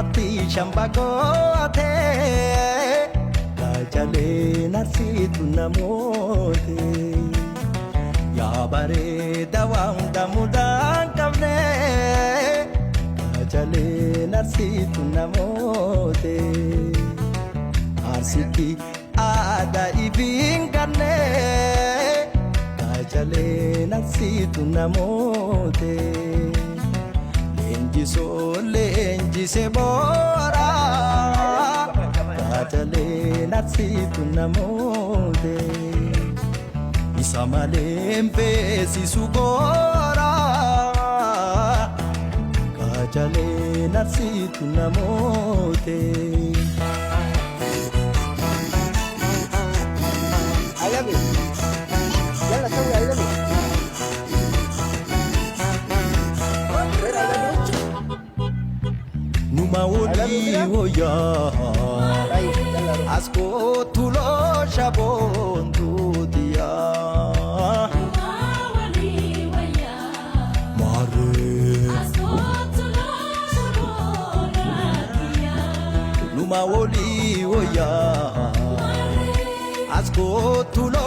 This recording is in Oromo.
Mormatti shambaqoote qacaleen arsiitu namoote. Yaa bareeda waan hunda mudaan qabne qacaleen arsiitu namoote. Arsiitti aadaa ifiin ganne qacaleen arsiitu namoote. Leenjisoo leenjise boora qacaleen arsiitu namoote. Isa malee hin feesisu goora qacaleen arsiitu namoote. I love you. يلا سوي I love you. غير I love you. Numa wolii wayyaa. طيب يلا روح. Askootu loosha boontuutiyaa. Maarree. Numa wolii wayyaa. Askootu loo.